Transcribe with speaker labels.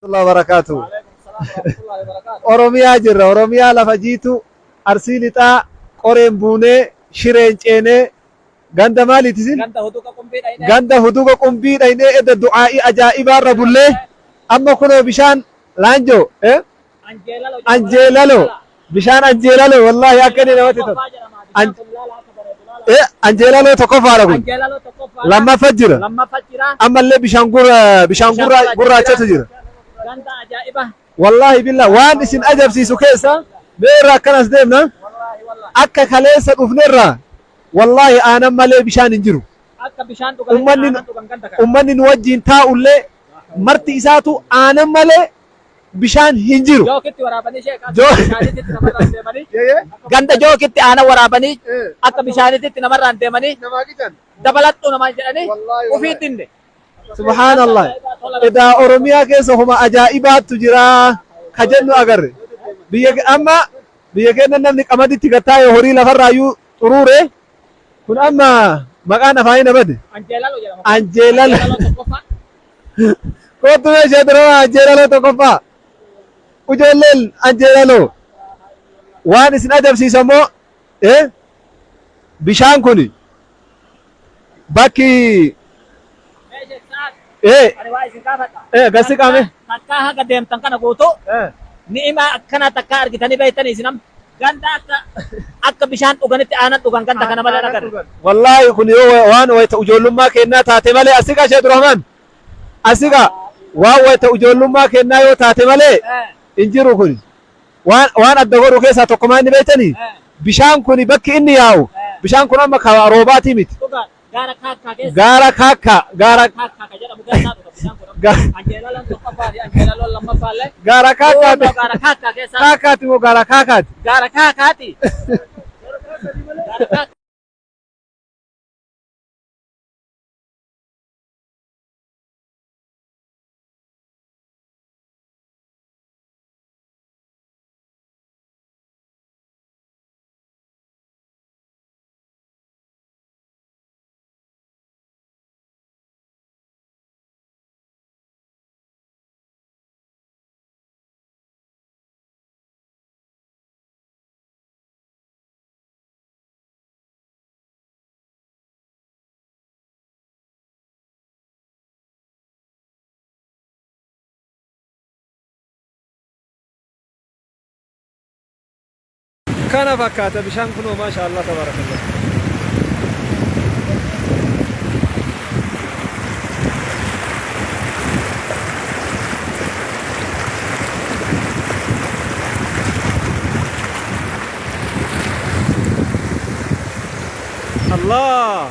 Speaker 1: Allah barakaatu. Oromiyaa jirra. Oromiyaa lafa jiitu Arsii lixaa qoreen buunee shireen ceenee ganda maaliiti isin?
Speaker 2: Ganda huduqa qumbii dhaynee.
Speaker 1: Ganda huduqa qumbii dhaynee edda du'aa'ii ajaa'ibaarra bullee amma kunoo bishaan laanjoo eh?
Speaker 2: Anjeelalo.
Speaker 1: Anjeelalo bishaan anjeelalo wallaahi akka inni namatti tolu. Anjeelaloo tokkoffaadha kun.
Speaker 2: Anjeelalo tokkoffaa.
Speaker 1: Lammaffa jira.
Speaker 2: Lammaffaa jira.
Speaker 1: Ammallee bishaan gurra bishaan gurra gurraachatu jira.
Speaker 2: Ganda ajaa'iba.
Speaker 1: Wallaahi billah waan isin ajabsiisu keessa mee irraa akkanas deemna
Speaker 2: Wallaahi wallaahi.
Speaker 1: akka kaleessa dhufnerraa wallaahi aanan malee bishaan hin jiru.
Speaker 2: Akka bishaan dhugan
Speaker 1: Ummanni
Speaker 2: aanan dhugan ganda kana.
Speaker 1: ummanni nu wajjin taa'ullee marti isaatu aanan malee bishaan hin jiru.
Speaker 2: Jookitti waraabanii sheek akka bishaanitti namarraan deemanii.
Speaker 1: Ganda
Speaker 2: Ganda jookitti aanan waraabanii akka bishaanitti namarraan deemanii dabaladhu namaan jedhanii
Speaker 1: Wallaahi,
Speaker 2: ufii dinne.
Speaker 1: Subhaanallah. Edaa Oromiyaa keessa homa ajaa'ibaatu jira ka jennu agarre. Biyya amma biyya keenya namni qamaditti gattaa'e horii lafarraayyuu xuruure kun amma maqaan afaanii na bade.
Speaker 2: Anjeelalo jedhama.
Speaker 1: Anjeelalo.
Speaker 2: Anjeelalo tokkoffaa.
Speaker 1: Kootu meeshee dura anjeelaloo tokkoffaa. Ijoolleen anjeelaloo. Waan isin ajabsiisu ammoo bishaan kun bakki
Speaker 2: Meeshee sa'aat.
Speaker 1: eh
Speaker 2: Ani waa isin gaafadha.
Speaker 1: Gasi qaame.
Speaker 2: Takkaa haga deemtan kana guutuu ni'ima akkana takkaa argitanii beektanii isin amma ganda akka akka bishaan dhuganitti aanan dhugan ganda kana malee agarre.
Speaker 1: Wallaahi kun yoo waan wayita ijoollummaa kennaa taate malee asiqa Sheekh Rahmaan asiqa waan wayita ijoollummaa kennaa yoo taate malee hin jiru kun waan waan adda godhu keessaa tokko maa inni beektanii bishaan kun bakki inni yaa'u bishaan kun amma ka roobaatii miti
Speaker 2: Dhugaa gaara kaakkaa keessa.
Speaker 1: gaara kaakkaa gaara
Speaker 2: Kaakkaa ka jedhamu keessaa dhuga bishaan kun amma. Anjeelaloon tokkoffaa fi anjeelaloon lammaffaa illee.
Speaker 1: Gaara kaakkaati.
Speaker 2: Kunoo gaara kaakkaa keessaa.
Speaker 1: Kaakkaati moo gaara kaakaati?
Speaker 2: Gaara kaakkaati. Gaara kaakkaa.
Speaker 1: Kana fakkaata bishaan kunoo maasha Allah tabarakallah. Allah.